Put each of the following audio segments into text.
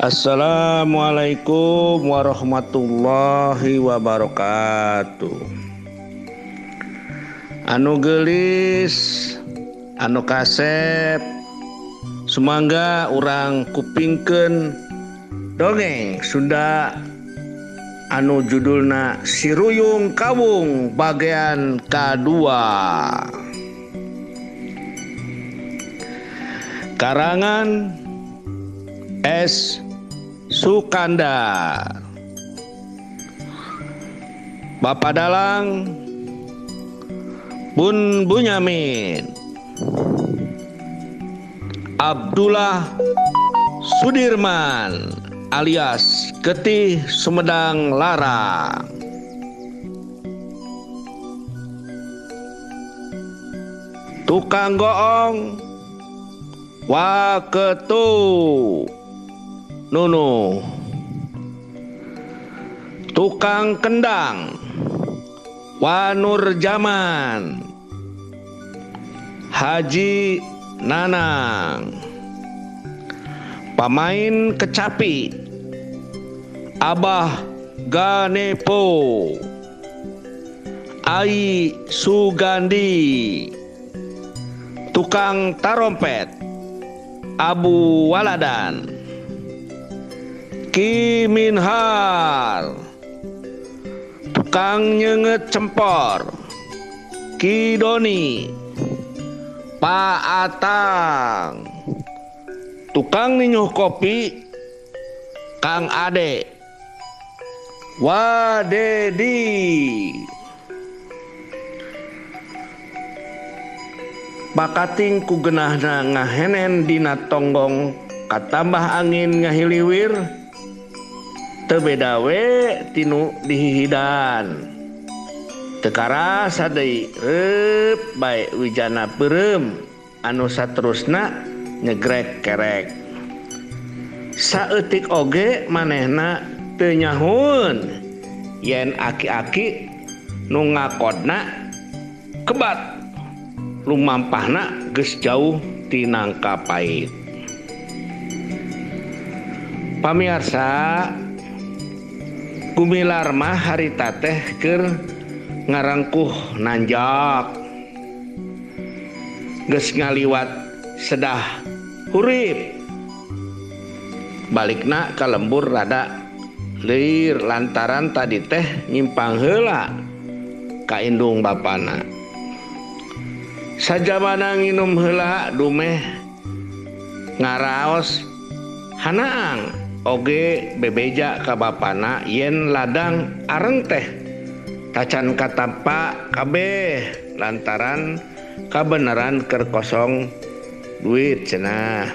Assalamualaikum warahmatullahi wabarakatuh. Anu geulis, anu kasep, sumangga urang kupingkeun dongeng Sunda anu judulna Siruyung Kawung bagian kadua. Karangan S. Sukanda. Bapak Dalang Bun Bunyamin, Abdullah Sudirman alias Getih Sumedang Larang. Tukang goong Waketu Nunu. Tukang kendang Wanur Jaman Haji Nanang. Pamain kecapi Abah Ganepo Ai Sugandi. Tukang tarompet Abu Waladan Ki Minhar. Tukang nyenget cempor Ki Doni Pak Atang. Tukang ninyuh kopi Kang Ade Wadedi. Bakating ku genahna ngahenen dina tonggong katambah angin ngahiliwir teu beda we tinu dihihidan. Teu karasa deui reup bae wijana peureum anu saterusna nyegrek kerek. Saeutik oge manehna teu nyahueun yen aki-aki nu ngakodna kebat lumampahna geus jauh ti nangka pait. Pamiarsa, Gumilar mah harita teh keur ngarangkuh nanjak. Geus ngaliwat sedah hurip. Balikna ka lembur rada lieur lantaran tadi teh nyimpang heula ka indung bapana. Sajabana nginum heula dumeh ngaraos hanaang oge bebeja ka bapana yen ladang areng teh tacan katampa kabeh lantaran kabeneran keur kosong duit cenah.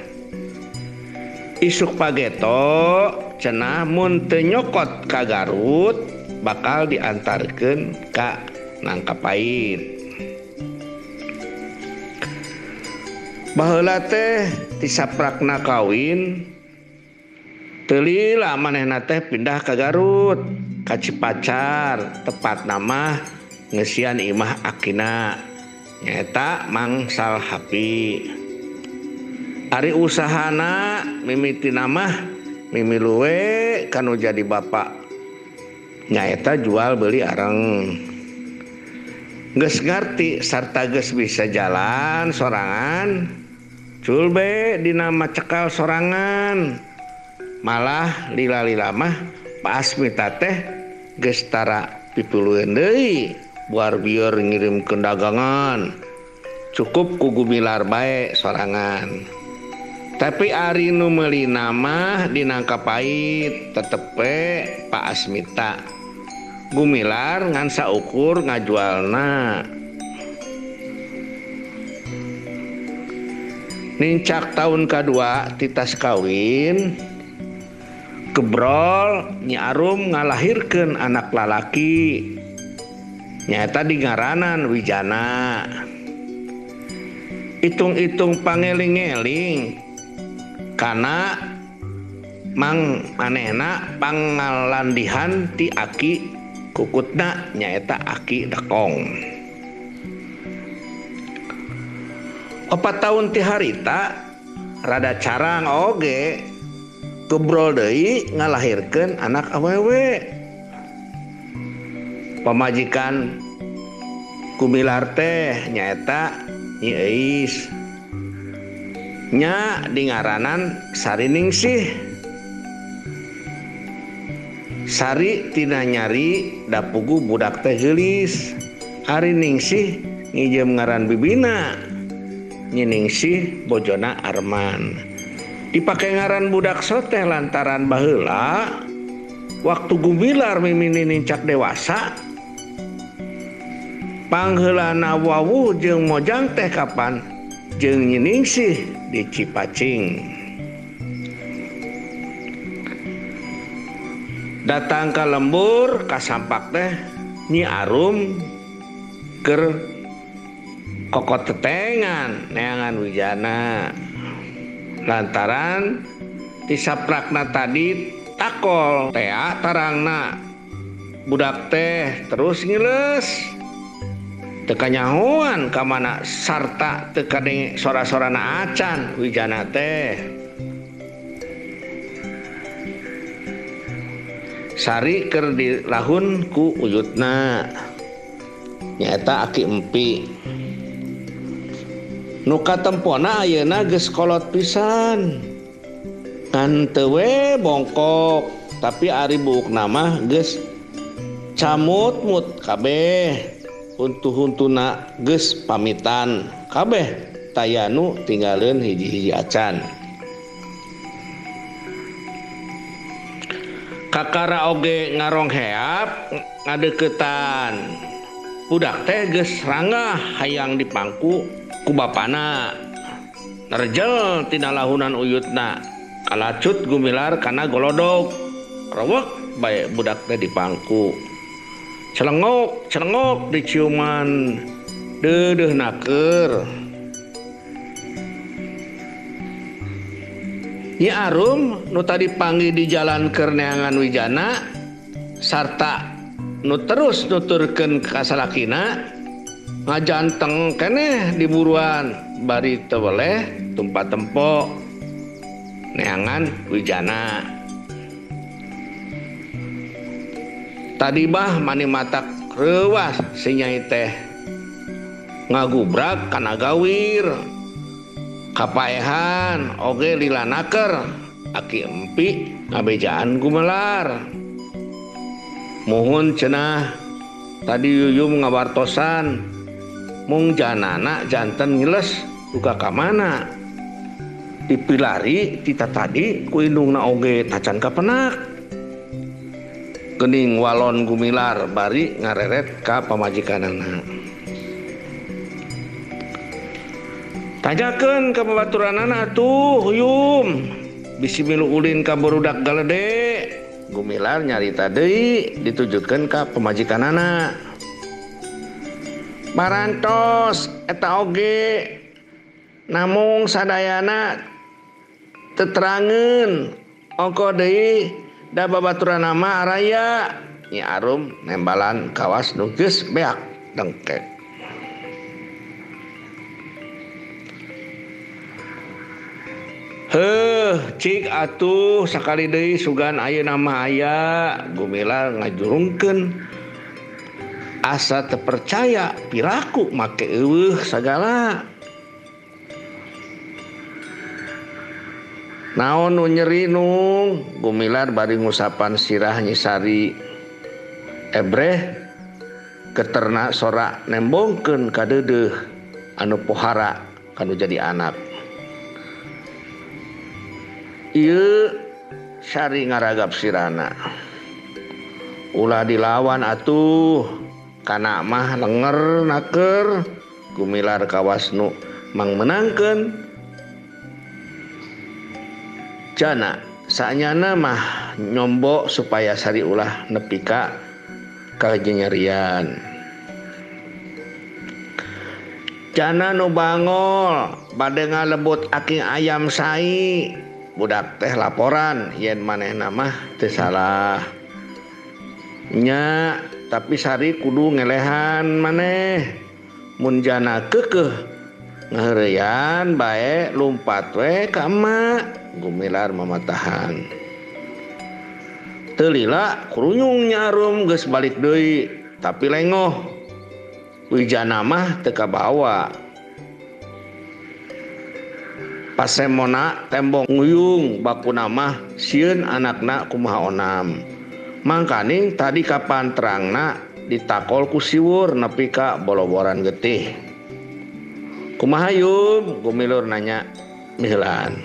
Isuk pageto cenah mun teu nyokot ka Garut bakal diantarkeun ka Nangkapait. Baheula teh tisaprakna kawin teu lila manehna teh pindah ka Garut ka Cipacar, tepatna mah ngeusian imah akina nyaeta Mang Salhapi. Ari usahana mimitina mah mimilu we kanu jadi bapak nyaeta jual beli areng. Geus ngarti sarta geus bisa jalan sorangan, cul be dina macekal sorangan. Malah lila-lila mah Pak Asmita teh geus tara pipulueun deui buar bieur ngirimkeun dagangan. Cukup ku Gumilar bae sorangan. Tapi ari nu meulina mah di Nangka Pait tetep we Pak Asmita. Gumilar ngan saukur ngajualna. Nincak tahun kadua titas kawin, kebrol Nyi Arum ngalahirkeun anak lalaki nyaeta dingaranan Wijana. Itung-itung pangeling-eling kana mang manehna pangalandihan ti aki kukutna nyaeta aki Dekong. 4 tahun ti harita rada carang oge Gebrol deui ngalahirkeun anak awewe. Pamajikan Gumilar teh nyaeta Nyi Eis. Nya dingaranan Sariningsih. Sari tina nyari dapugu budak teh geulis. Ari Ningsih ngijem ngaran bibina. Nyi Ningsih bojona Arman. Dipake ngaran budak soteh lantaran baheula waktu Gumilar mimini nincak dewasa pangheulana wawuh jeung mojang teh kapan jeung Nyi Ningsih di Cipacing. Datang ka lembur kasampak teh Nyi Arum keur kokot tetengan neangan wijana. Lantaran tisaprakna tadi takol tea tarangna budak teh terus ngiles teu kanyahoan ka mana sarta teu kadenge sora-sorana acan wijana teh. Sari keur dilahun ku uyutna nyaeta Aki Empi. Nu katempona ayeuna geus kolot pisan. Ngan teu we bongkok, tapi ari buukna mah geus camut-mut kabeh. Huntu-huntuna geus pamitan kabeh taya nu tinggaleun hiji-hiji acan. Kakara oge ngarongheap ngadeuketan. Budak teh geus rangah hayang dipangku ku bapana. Nerjel tina lahunan uyutna, kalacut Gumilar kana golodog. Rewek bae budak teh dipangku. Celengok, celengok diciuman deudeuh naker. Nyi Arum nu tadi panggih di jalan keur neangan wijana sarta nu terus nuturkeun ka salakina ngajanteng keneh di buruan bari teu weleh tumpa tempo neangan wijana. Tadi bah mani matak reuas si nyai teh ngagubrak kana gawir kapaehan oge lila naker. Aki Empi ngabejaan Gumelar. Muhun cenah tadi Yuyum ngawartosan mung janana janten ngiles duka ka mana dipilari tita tadi ku indungna oge tacan kapenak. Geuning walon Gumilar bari ngareret ka pamajikanana. Tanyakeun ka babaturanana atuh Yum, bisi milu ulin ka barudak galede. Gumilar nyarita deui ditujukeun ka pamajikanana. Parantos eta oge namung sadayana teterangeun ongko deui da babaturan nama araya. Nyi Arum nembalan kawas nu geus beak dengkek. Heuh, cik atuh sakali deui sugan ayeuna mah aya. Gumilar ngajurungkeun asa teu percaya piraku make eueuh sagala. Naon nu nyeri nung? Gumilar bari ngusapan sirah Nyi Sari. Ebreh keterna sora nembongkeun ka deudeuh anu pohara kanu jadi anak. Ieu Sari ngaragap sirana. Ulah dilawan atuh, kana mah lenger naker. Gumilar kawas nu mangmenangkeun. Jana saenyana mah nyombo supaya Sari ulah nepi ka kajenyerian. Jana nu bangol bade ngalebut aking ayam sai. Budak teh laporan yen manehna mah teu salah. Nya tapi Sari kudu ngelehan maneh. Mun jana keukeuh Ngaheureuyan bae lumpat we ka emak, Gumilar mamatahan. Teu lila kurunyung Nyi Arum geus balik deui, tapi lengoh. Wijana mah teu kabawa. Pasemona tembong nguyung bakuna mah sieun anakna kumaha onam. Mangkaning tadi kapan terangna ditakol ku siwur nepi ka boloboran getih. Kumaha Yum? Gumilur nanya miheulaan.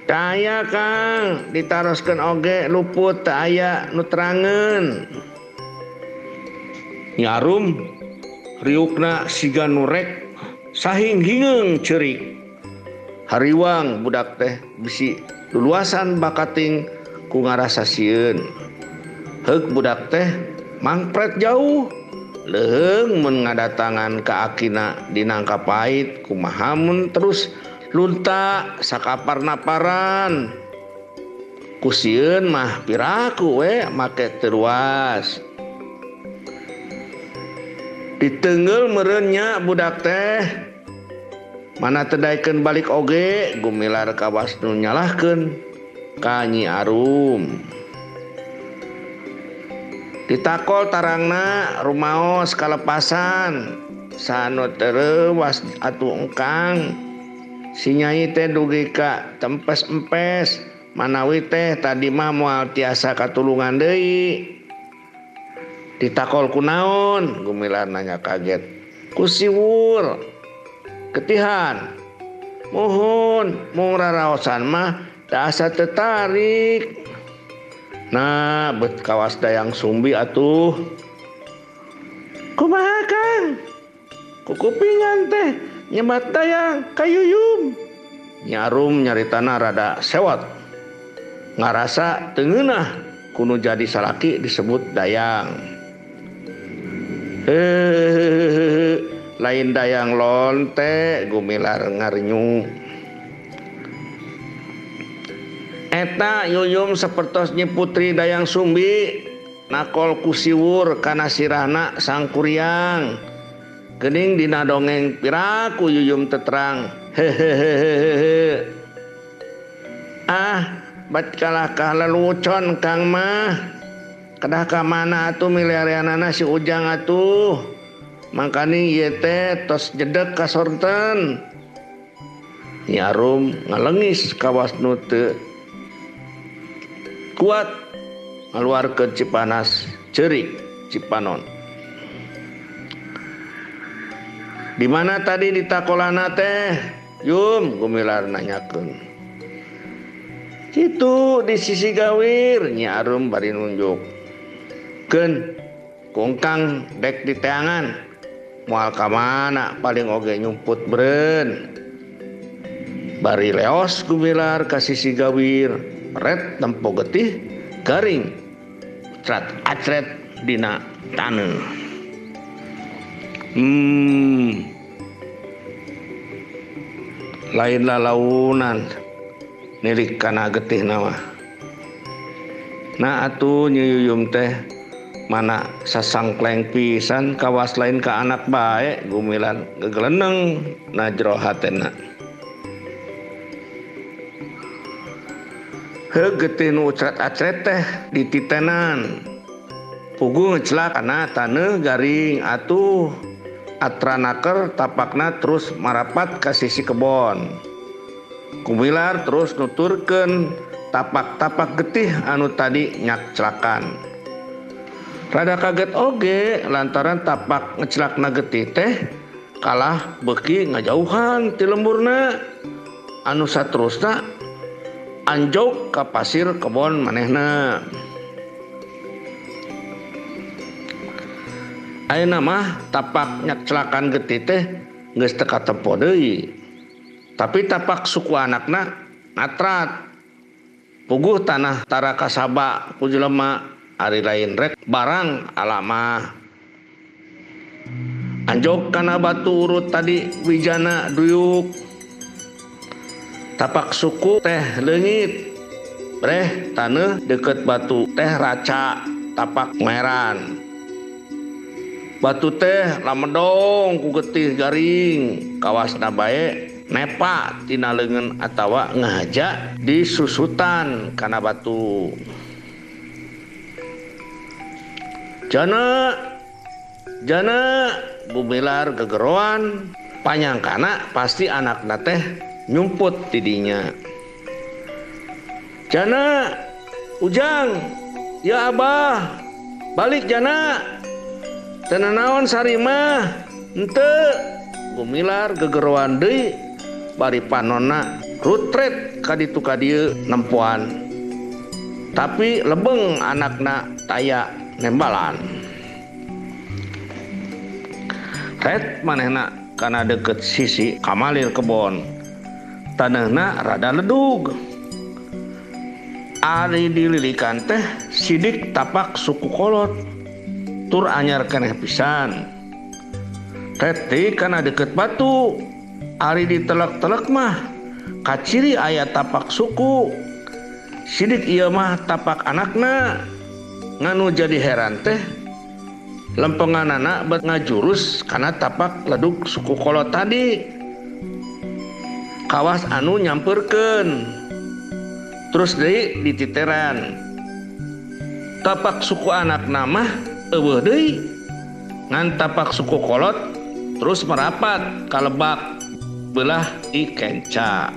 Teu aya Kang, ditaroskeun oge luput teu aya nu terangeun. Nyi Arum riukna siga nu rek sahing-hingeung ceurik. Hariwang budak teh bisi luluasan bakating ku ngarasa sieun. Heuk budak teh mangpret jauh. Leuheung mun ngadatangan ka akina dinangka pait kumaha mun terus lunta sakapar-naparan. Ku sieun mah piraku we make teu ruas. Diteungeul meureun nya budak teh. Mana teu daekeun balik oge Gumilar kawas nu nyalahkeun ka Nyi Arum. Ditakol tarangna rumaos kalepasan sanu teu reuwas atuh engkang. Si nyai teh dugi ka tempes-empes manawi teh tadi mah moal tiasa katulungan deui. Ditakol kunaon? Gumilar nanya kaget. Ku siwur. Ketihan. Muhun mung raraosan mah teu asa teu tarik. Nah, bet kawas Dayang Sumbi atuh. Kumaha Kang? Kukupingan teh nyebat dayang ka Yuyum. Nyi Arum nyaritana rada sewot. Ngarasa teu ngeunah kuno jadi salaki disebut dayang. Hehehe, lain dayang lonte Gumilar ngarinyu. Eta Yuyum sapertos Nyi Putri Dayang Sumbi nakol ku siwur kana sirahna sangkuriang. Geuning dina dongeng piraku Yuyum teterang. Hehehehe. Ah, bat kalahkah lelucon Kang mah. Kedah ka mana atuh miliarianana si Ujang atuh. Mangkaning ieu teh tos jedeg ka sorten. Nyi Arum ngalengis kawas nu teu kuat ngaluarkeun cipanas ceurik cipanon. Di mana tadi ditakolana teh? Yum, Gumilar nanyakeun. Kitu di sisi gawir, Nyi Arum bari nunjuk. Keun kungkang dek di teangan. Moal ka mana paling oge nyumput beureun. Bari leos Gumilar ka sisi gawir. Ret tempo getih garing cat acret dina taneuh. Lain lalaunan nilik kana getih mah. Nah atuh Nyi Yuyum teh mana sasangkleng pisan kawas lain ka anak bae Gumilar gegeleneng na jero hatena. Heug getih nu ucret-acret teh dititenan. Puguh ngecelak kana taneuh garing atuh atranaker tapakna terus marapat ka sisi kebon. Gumilar terus nuturkeun tapak-tapak getih anu tadi nyakclakan. Rada kaget oge lantaran tapak ngecelakna getih teh kalah beuki ngajauhan ti lemburna anu saterusna anjog ka pasir kebon manehna. Ayeuna mah tapak nyakclakan getih teh geus teu katempo deui. Tapi tapak suku anakna natrat. Puguh tanah tara kasaba ku jelema ari lain rek barang alamah. Anjog kana batu urut tadi wijana duyuk. Tapak suku teh leungit. Breh taneuh deket batu teh raca tapak meran. Batu teh lamedong ku getih garing kawasna bae nepa tina leungeun atawa ngahaja disusutan kana batu. Jana jana Gumilar gegeroan panyangkana pasti anakna teh nyumput tidinya. Jana Ujang ya Abah balik Jana teu nanaon sarimah henteu. Gumilar gegeroan deui bari panonna rutret ka ditu ka dieu nempoan tapi lebeng anakna taya nembalan. Ret manehna kana deket sisi kamalir kebon taneuhna rada ledug. Ari dililikan teh sidik tapak suku kolot tur anyar keneh pisan. Ret deui kana deket batu ari ditelek-telek mah kaciri aya tapak suku sidik ieu mah tapak anakna. Nganu jadi heran teh lempenganana bet ngajurus kana tapak ledug suku kolot tadi kawas anu nyamperkeun terus deui dititeran tapak suku anakna mah eueuh deui ngan tapak suku kolot terus merapat ka lebak belah dikenca.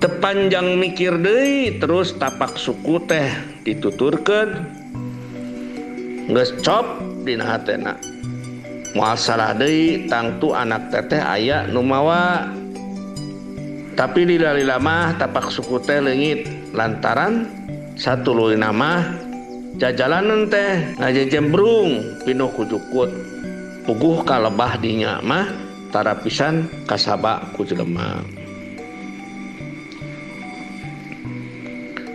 Tepanjang mikir deui terus tapak suku teh dituturkeun geus cop dina hatena moal salah deui tangtu anak teteh aya nu mawa. Tapi lila-lila mah tapak suku teh leungit lantaran satuluyna mah jajalanan teh ngajejembrung pinuh ku jukut puguh ka lebah dinya mah tara pisan kasaba ku jelema.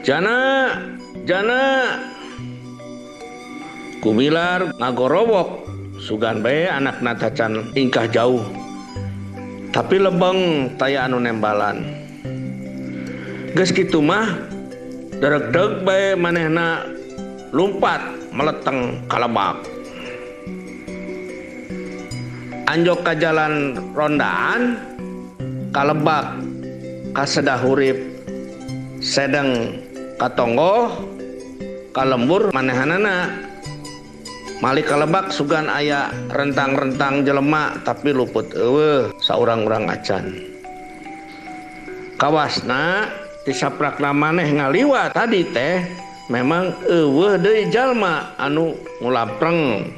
Jana jana Gumilar ngagorowok sugan bae anakna tacan ingkah jauh tapi lebeng taya anu nembalan. Geus kitu mah deregdeg bae manehna lumpat meleteng ka lebak. Anjok ka jalan rondaan ka lebak kasedah hurip sedeng katonggoh ka lembur manehanana. Malik kalebak sugan aya rentang-rentang jelema tapi luput eueuh saurang-urang acan. Kawasna tisaprakna maneh ngaliwat tadi teh memang eueuh deui jalma anu ngulampreng.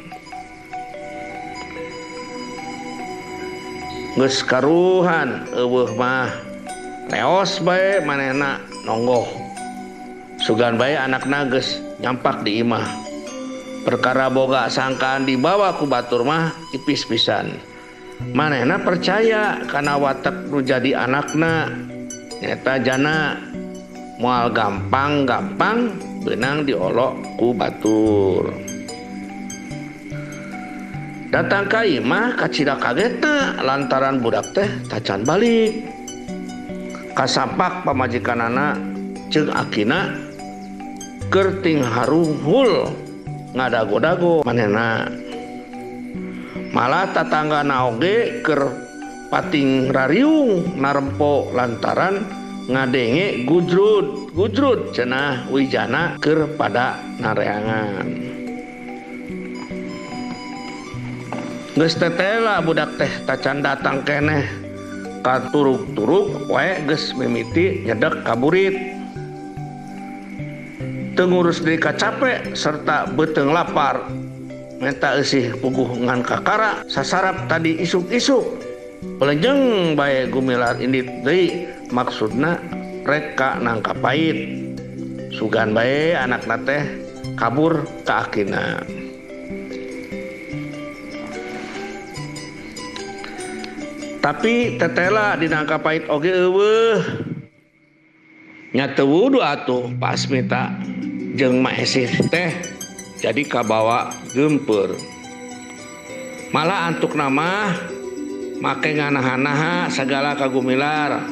Geus karuhan eueuh mah teos bae manehna nonggoh. Sugan bae anakna geus nyampak di imah. Perkara boga sangkaan dibawa ku batur mah ipis pisan. Manehna percaya kana watek nu jadi anakna nyata jana moal gampang-gampang beunang diolok ku batur. Datang ka imah kacida kagetna lantaran budak teh tacan balik. Kasampak pamajikanana jeung akina keur ting haruhul ngadago-dago manehna. Malah tatanggana oge keur pating rariung narempo lantaran ngadenge gujrud gujrud cenah wijana keur pada nareangan. Geus tetela budak teh tacan datang keneh katuruk-turuk wae geus mimiti nyedek kaburit. Teu ngurus deui kacape serta beuteung lapar menta eusih puguh ngan kakara sasarap tadi isuk-isuk. Belenjeng bae Gumilar indit deui maksudna rek ka nangka pait. Sugan bae anakna teh kabur ka akina. Tapi tetela di nangka pait oge eueuh. Nya teu wudu atuh Pasmita jeung Maesih teh jadi kabawa geumpeur. Malah antukna mah make nganaha-naha sagala ka Gumilar.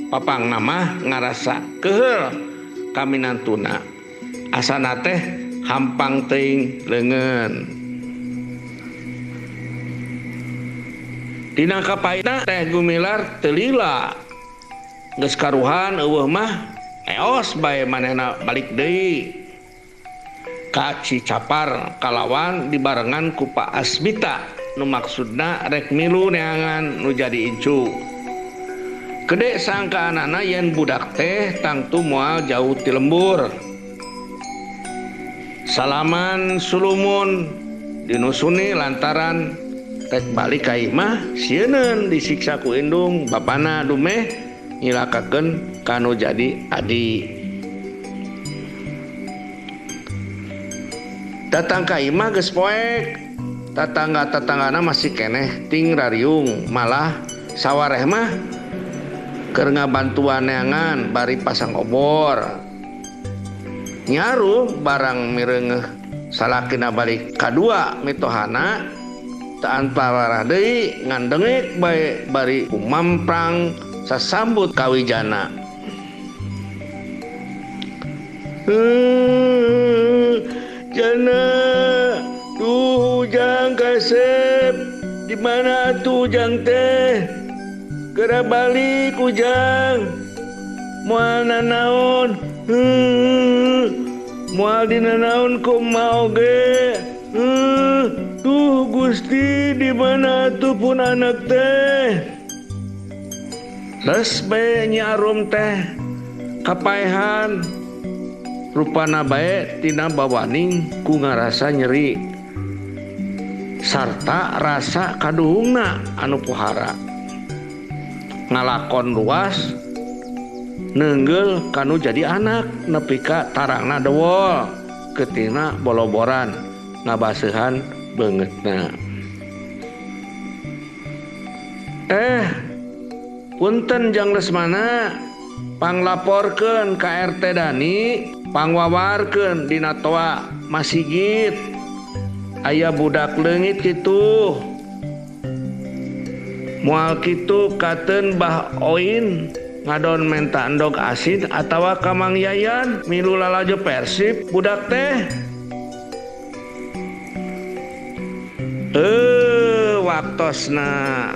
Papangna mah ngarasa keuheul kaminantuna. Asana teh Hampang teuing leungeun. Dina kapaina teh Gumilar teu lila. Geus karuhan eueuh mah eos bae manehna balik deui ka Cicapar kalawan dibarengan ku Pak Asmita nu maksudna rek milu neangan nu jadi incu. Gede sangkaanana yen budak teh tangtu moal jauh ti lembur. Salaman sulumun dinusuni lantaran rek balik ka imah sieuneun disiksa ku indung bapana dumeh nyilakakeun kanu jadi adi. Datang ka imah geus poek, tatangga-tatanggana masih keneh ting rariung, malah sawareh mah keur ngabantuan neangan bari pasang obor. Nyaru barang mireungeuh salakina balik kadua mitohana taan pararah deui ngandengek bae bari kumamprang sasambut kawijana. Jana tuh ujang kasep di mana tuh ujang teh? Geura balik ujang. Moal nanaon? Moal dina naon kumaha oge? Tuh Gusti di mana tuh pun anak teh? Les bae Nyi Arum teh kapaehan. Rupana bae tina bawaning ku ngarasa nyeri sarta rasa kaduhungna anu pohara. Ngalakon luas neunggel kanu jadi anak nepi ka tarangna dewol ketina boloboran ngabaseuhan beungeutna. Punten Jang Lesmana, panglaporkeun ka RT Dani, pangwawarkeun dina toa masigit. Aya budak leungit kitu. Moal kitu kateun Bah Oin ngadon menta endog asin atawa ka Mang Yayan milu lalajo Persib budak teh. Waktosna